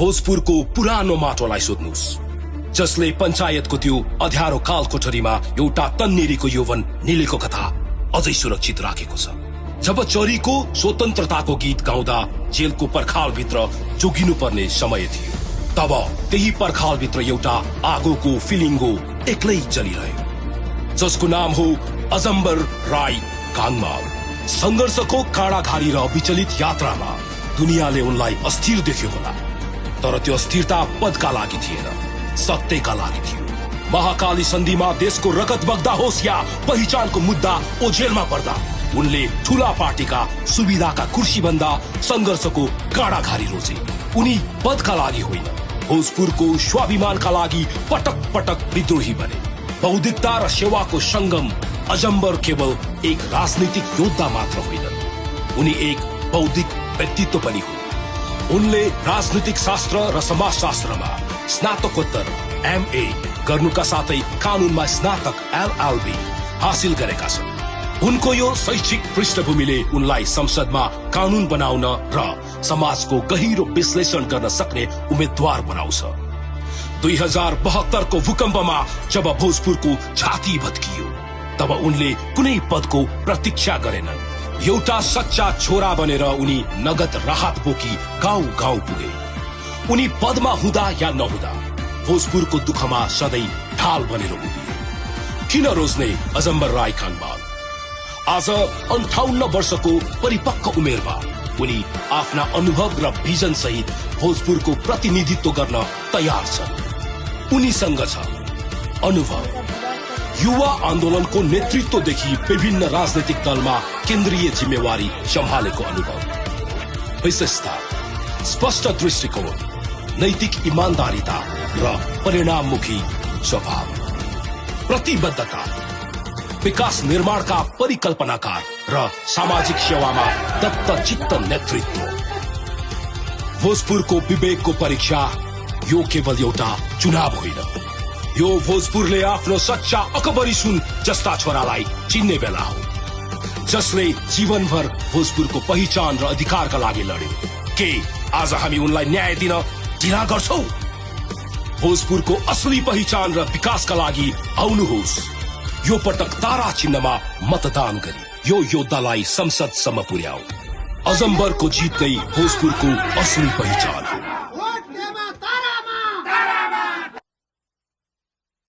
भोजपुरको पुरानो माटोलाई सोध्नुस्, जसले पञ्चायतको त्यो अध्यारो काल कोठरीमा एउटा तन्नेरीको यौवन निलेको कथा अझै सुरक्षित राखेको छ। जब चरीको स्वतन्त्रताको गीत गाउँदा जेलको पर्खालभित्र जोगिनु पर्ने समय थियो, तब त्यही पर्खालभित्र एउटा आगोको फिलिङ्गो एक्लै जलिरह्यो, जसको नाम हो अजम्बर राई काङमाल। संघर्षको काँडाघारी र विचलित यात्रामा दुनियाँले उनलाई अस्थिर देख्यो होला, तर त्यो अस्थिरता पदका लागि थिएन, सत्यका लागि थियो। महाकाली सन्धिमा देशको रगत बग्दा होस् या पहिचानको मुद्दा ओझेलमा पर्दा उनले ठूला पार्टीका सुविधाका कुर्सी भन्दा संघर्षको काँडाघारी रोजे। उनी पदका लागि होइन, भोजपुरको स्वाभिमानका लागि पटक पटक विद्रोही बने। बौद्धिकता र सेवाको संगम अजम्बर केवल एक राजनीतिक योद्धा मात्र होइनन्, उनी एक बौद्धिक व्यक्तित्व पनि हुन्। उनले राजनीतिक शास्त्र र समाजशास्त्रमा स्नातकोत्तर MA गर्नुका साथै कानूनमा स्नातक LLB हासिल गरेका छन्। उनको यो शैक्षिक पृष्ठभूमिले उनलाई संसदमा कानून बनाउन र समाजको गहिरो विश्लेषण गर्न सक्ने उम्मेद्वार बनाउँछ। 2072 को भूकम्पमा जब भोजपुरको छाती भत्कियो, तब उनले कुनै पदको प्रतीक्षा गरेनन्। एउटा सच्चा छोरा बनेर उनी नगद राहत बोकी गाउँ गाउँ पुगे। उनी पदमा हुँदा या नहुँदा भोजपुरको दुःखमा सधैँ ढाल बनेर उभिए। किन रोज्ने अजम्बर राई काङमाल? आज 58 वर्षको परिपक्व उमेरमा उनी आफ्ना अनुभव र भिजन सहित भोजपुरको प्रतिनिधित्व गर्न तयार छन्। उनीसँग छ अनुभव, युवा आन्दोलनको नेतृत्वदेखि विभिन्न राजनैतिक दलमा केन्द्रीय जिम्मेवारी सम्हालेको अनुभव, विशेषता, स्पष्ट दृष्टिकोण, नैतिक इमान्दारिता र परिणाममुखी स्वभाव, प्रतिबद्धता, विकास निर्माणका परिकल्पनाकार र सामाजिक सेवामा दत्तचित्त नेतृत्व। भोजपुरको विवेकको परीक्षा यो केवल एउटा चुनाव होइन, यो भोजपुरले आफ्नो सच्चा अकबरी सुन जस्ता छोरालाई चिन्ने बेला हो, जसले जीवनभर भोजपुरको पहिचान र अधिकारका लागि लड्यो। के आज हामी उनलाई न्याय दिन ढिला गर्छौं? भोजपुरको असली पहिचान र विकासका लागि आउनुहोस्। यो पटक तारा चिन्हमा मतदान गरी यो योद्धालाई संसदसम्म पुर्याऊ। अजम्बरको जित नै भोजपुरको असली पहिचान हो।